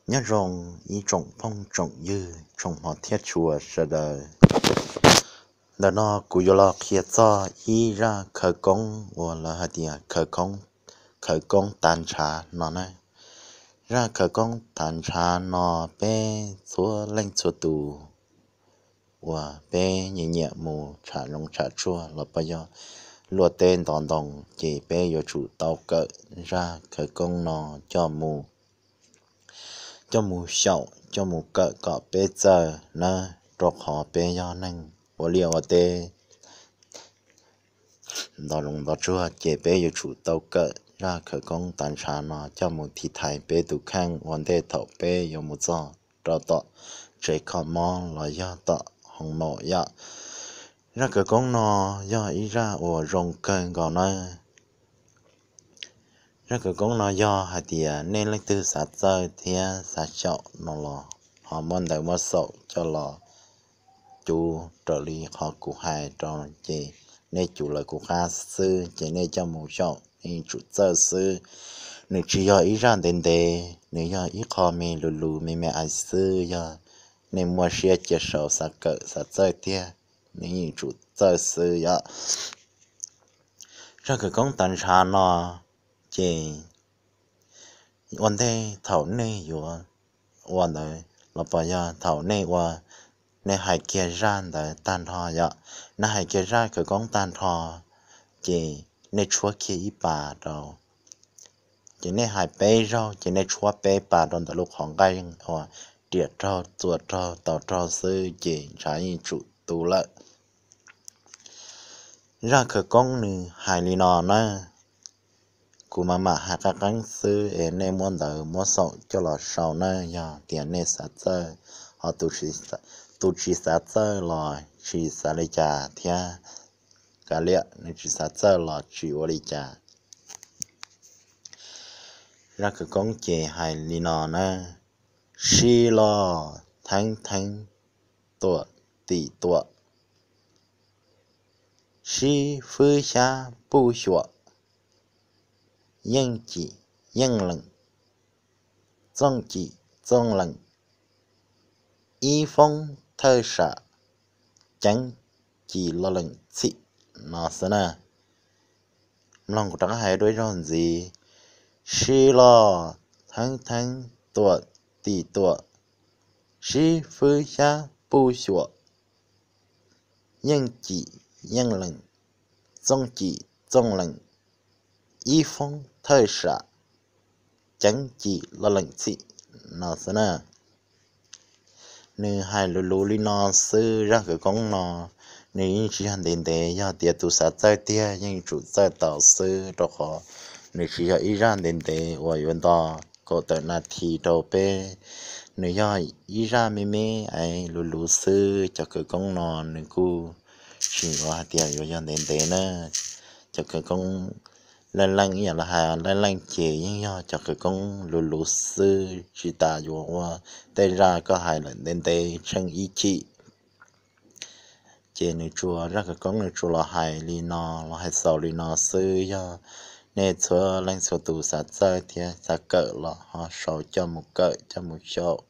Nyob zoo ib tsoom phooj tsoom ywg tsoom hmov thiab tshua sawv daws. Ntawm no kuv yuav los qhia txog ib zaj khawv koob uas lawv hais tias khawv koob, khawv koob tav ntshav no na. Zaj khawv koob tav ntshav no peb txhua leej txhua tus uas peb nyiam nyiam mus tsham zoov tsham tsuag los puas yog luaj teb ntov ntoo ces peb yuav tsum tau kawm zaj khawv koob no coj mus coj mus xyaum coj mus kawm kom peb txawj nawb, rau qhov peb yog neeg ua liaj ua teb ntov zoov ntov tsuag ces peb yuav tsum tau kawm zaj khawv koob tav ntshav no coj mus tiv thaiv peb tus kheej ua ntej thaum peb yuav mus txog rau tom tsev kho mob los yog tom hoo maum yom. Zaj khawv koob no yog ib zaj uas zoo kawg nkaus nawb. Zaj khawv koob no yog hais tias nej leej twg xav txawj thiab xav xyaum no los ho muab ntawv muab xaum coj los cuv raws li qhov kuv hais rau, ces nej cuv lawv kuv qab xwb ces nej coj mus xyaum nej tsum txawj xwb. Nws tsis yog ib zaj ntev ntev, nws yog ib qho me lus lus me me ais xwb, yog nej muaj siab cia saud xav kawm xav txawj tiag, nej yeej tsum txawj xwb yom. Zaj khawv koob tav ntshav no ces ua ntej thaum nej yuav ua ntawd los puas yog thaum nej ua, nej hais kiag zaj ntawd tag nrho yom, nej hais kiag zaj khawv koob tag nrho, ces nej tshuab kiag ib pas rau, ces nej hais peb zaug ces nej tshuab peb pas rau ntawm lub qhov nqaij uas riam raug txuas raug taus raug xwb ces ntshav yeej tsum tu lawm. Zaj khawv koob nws hais li no na, kuv mam mam hais qab qeeb xwb es nej muab ntawv muab xaum coj los sau na, yog tias nej xav txawj, ho tus tsis xav txawj los tsis xav li cas thiab, kav liam, nws tsis xav txawj los tsis ua li cas. Zaj khawv koob ces hais li no na: Sib loj theeb theeb tuam tim tuam, sib fwb xyab puj xyuam, yeej cim yeej leem, txooj cim txooj leem, ib foob thawj sam, ceev cim lo leem txhim no xwb na. Mloog kuv rov qab hais dua ib zaug ntxiv: Sib loj theeb theeb tuam tim tuam, sib fwb xyab puj xyuam, yeej cim yeej leem, txooj cim txooj leem, ib foob thawj sam, ceev cim lo leem txhim no xwb na. Nws hais luv luv li no xwb, zaj khawv koob no nws yeej tsis yog ntev ntev, yog tias tus xav txawj tiag yeej tsum txawj tau xwb, rau qhov nws tsis yog ib zaj ntev ntev uas yuav nto kaum tawm nas this rau peb. Nws yog ib zaj me me es luv luv xwb. Cov khawv koob no nws kuj tsis ua hais tias yuav yog ntev ntev na. Cov khawv koob leej leej ib yam li hais leej leej ces yeej yog cov khawv koob luv luv xwb, tsis tas yuav ua tej zaj koj hais lawm ntev ntev tsheej ib chim. Ces nws tsuas, zaj khawv koob nws tsuas los hais li no, los hais xaus li no xwb. Yog nej txhua leej txhua tus xav txawj thiab xav kawm los ho sau coj mus kawm, coj mus xyaum,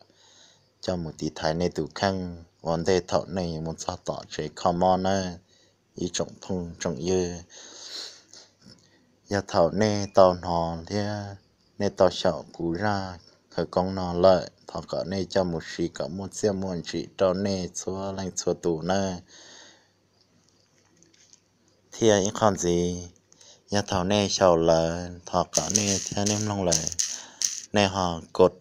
coj mus tiv thaiv nej tus kheej ua ntej thaum nej yuav mus txog tom tsev kho mob nawb, ib tsoom phooj tsoom ywg. Yog thaum nej tau hnov thiab nej tau xyaum kuv zaj khawv koob no lawm, thov kom nej coj mus siv kom muaj txiaj muaj ntsim rau nej txhua leej txhua tus nawb. Thiab ib qho ntxiv, yog thaum nej xyaum lawm, thov kom nej thiab nej mloog lawm, nej ho kos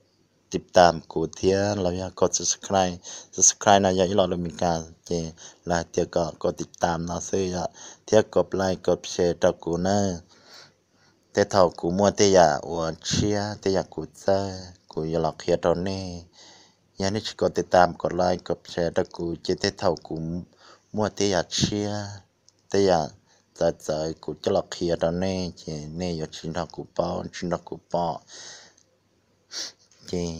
tiv tam kuv thiab los yog kos subscribe. Subscribe no yog ib lo lus Meskas ces lawv hais tias kom kos tiv tam no xwb yom, thiab kos like kos share rau kuv nawb. Tej thaum kuv muaj tej yam uas tshiab, tej yam kuv txawj, kuv yuav los qhia rau nej. Yog nej tsis kos tiv tam, kos like, kos share rau kuv ces tej thaum kuv muaj tej yam tshiab, tej yam txawv txawv kuv coj los qhia rau nej ces nej yuav tsis nrog kuv paub, tsis nrog kuv pom. Ces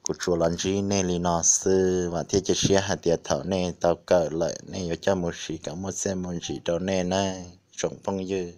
kuv tsuas los ntsib nej li no xwb, vam thiab cia siab hais tias thaum nej tau kawm lawm nej yuav coj mus siv kom muaj txiaj muaj ntsim rau nej nawb tsoom phooj ywg.